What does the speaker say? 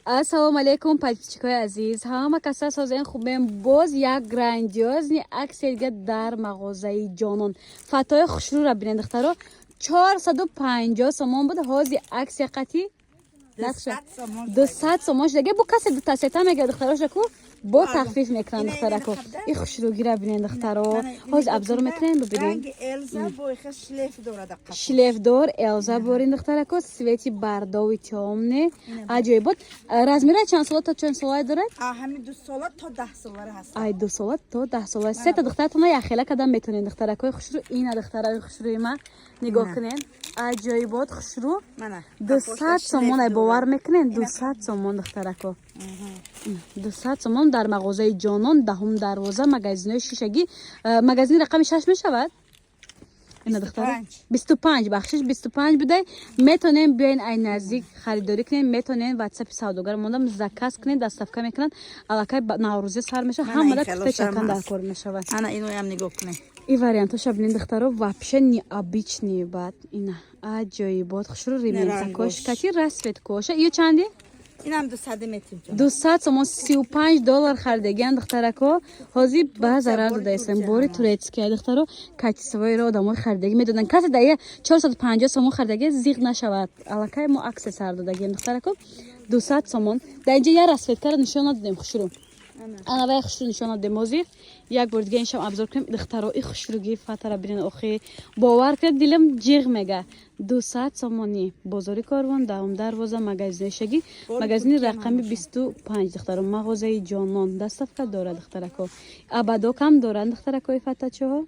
Ассалому алейкум, подписчикои азиз, ҳама каса созен, хубем. Боз як грандиозный акция дига дар мағозаи «Ҷонон». Фатои хушрӯра бинед, духтаро, 450 сомон буд, ҳози акция қатӣ 200 сомон шудаге. Бу касе дутасета мега, духтарошаку бо тахфиф мекунанд. Духтарако, и хушрӯгира бинед, духтаро, ҳози обзор мекунем, бибинед. Шлейфдор, элза борин, духтарако, цвети бордовый, тёмный, аҷоибот. Размера чанд сола то чанд солае дорад? Ай 2 сола то 10 сола. Сета духтаратона яхела кадам метонед, духтаракои хушрӯ. Ина, духтараи хушрӯи ма, нигоҳ кунед, аҷоибот, хушрӯ, 200 сомон. Ай, бовар мекунед, 200 сомон, духтарако, 200 сомон дар мағозаи «Ҷонон», даҳум дарвоза, магазинои шишагӣ, магазини рақами 6 мешавад. Ина, духтара, 25, бахшиш, 25 будай. Метонем биёен, ай наздик харидорӣ кунем, метонем ватсапи савдогар мондам, заказ кунем, доставка мекунанд. Аллакай наврӯзӣ сар мешавад, ҳамада куфта чакан дар кор мешавад. Ана иноям нигоҳ кунед. И вариантоша бинед, духтаро, вообще необычный. Бад ина аҷоибот, хушрӯ, ременцакош кати, расцветкоша. Ё чанди? Инам 200 метим. 200 сомон, 35 доллар харидагиан, духтарако, ҳозир ба зарар додаистем. Бори турецкия, духтаро, качествоиро одамои харидагӣ медоданд. Касе да я 450 сомон харидагӣ зиқ нашавад. Аллакай мо акция сар додагием, духтарако, 200 сомон. Дар инҷа я расцветкаро нишон надодем, хушрӯ. Ана вай хушрӯ нишон надодем. Ҳозир як бор дига иншам обзор кунем, духтаро. И хушрӯги фатара бинен, охи бовар кунед, дилам ҷиғ мега. 200 сомонӣ, бозори Корвон, даҳум дарвоза, магазини шаги, магазини рақами 25, духтаро, мағозаи «Ҷонон». Доставка дорад, духтарако, ободокам доранд, духтаракои фатачоҳо.